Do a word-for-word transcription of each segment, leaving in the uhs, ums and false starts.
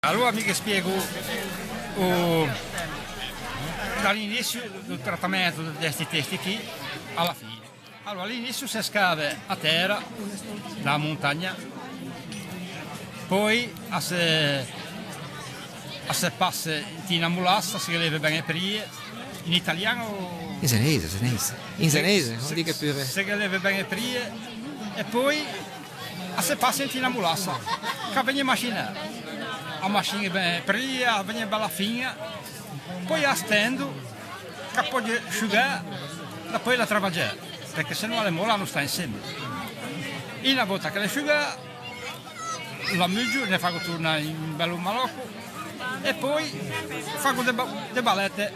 Aloa mi ghe spiego o, da l'iniçio do tratamento de sti testi chì a la fine. Aloa, à l'iniçio se scave a tera da montagna, poi a se, a se passe inte na molassa, se ghe leve ben e prie, in italian o... In zeneise, zeneise. In zeneise, o diche pure. Se ghe leve ben e prie e poi a se passe inte na molassa, ch'a vegnie macinâ. A maciñe ben e prie, a vegnie bella fiña, poi a stendo, ch'a pògge sciugâ, dapoi la travaggiâ, perché se no a l'é mola, a no sta inseme. Una volta che l'é sciugâ, la muggio, ne fago tornâ un bello malòco e poi fago de ba-, de balette,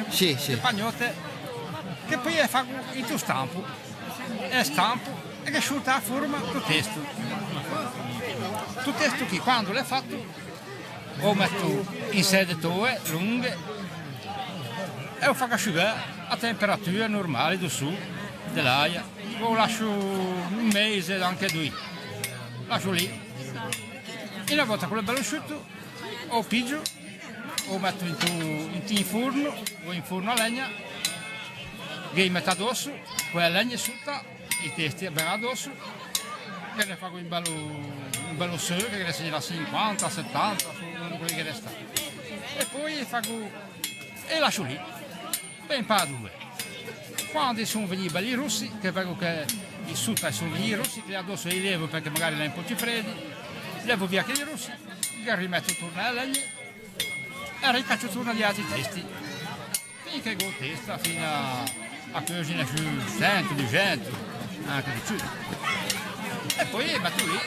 sì, sì, de pagnotte, che poi e fago into stampo, e stampo e ghe sciolto a forma do testo. Do testo chì, quando l'é fato, o metto in sede toe longhe e o fago asciugâ a temperatura normale do sô, de l'äia. O lascio un mese, anche doî. Lascio lì. E una volta che l'é bello sciuto, o piggio, o metto into, in, in forno, o in forno a legna, ghe i metto adosso, co e legne sota, i testi ben adosso, che ne fago un bello, un bello seu, che ghe ne sia cinquanta, settanta, quello che resta. E poi fago, e lascio lì, ben par due. Quando i son vegnui belli rossi, che vedo che i sota i son vegnui rossi, che adosso i levo perché magari l'è un po' ciù fredi, levo via quelli rossi, ghe rimetto torna e legne, e ricaccio torna gli altri testi. Fin che gh'ò testa, fin a, a cusina sciù cento, duecento, anche di più. E poi metto lì,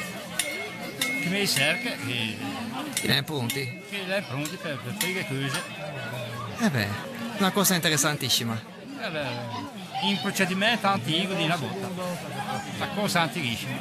che me cerca, che... Che l'è pronti? Che l'è pronti per, per, per le cose. Eh beh, una cosa interessantissima. Eh beh, un procedimento antico di una volta. Una cosa antichissima.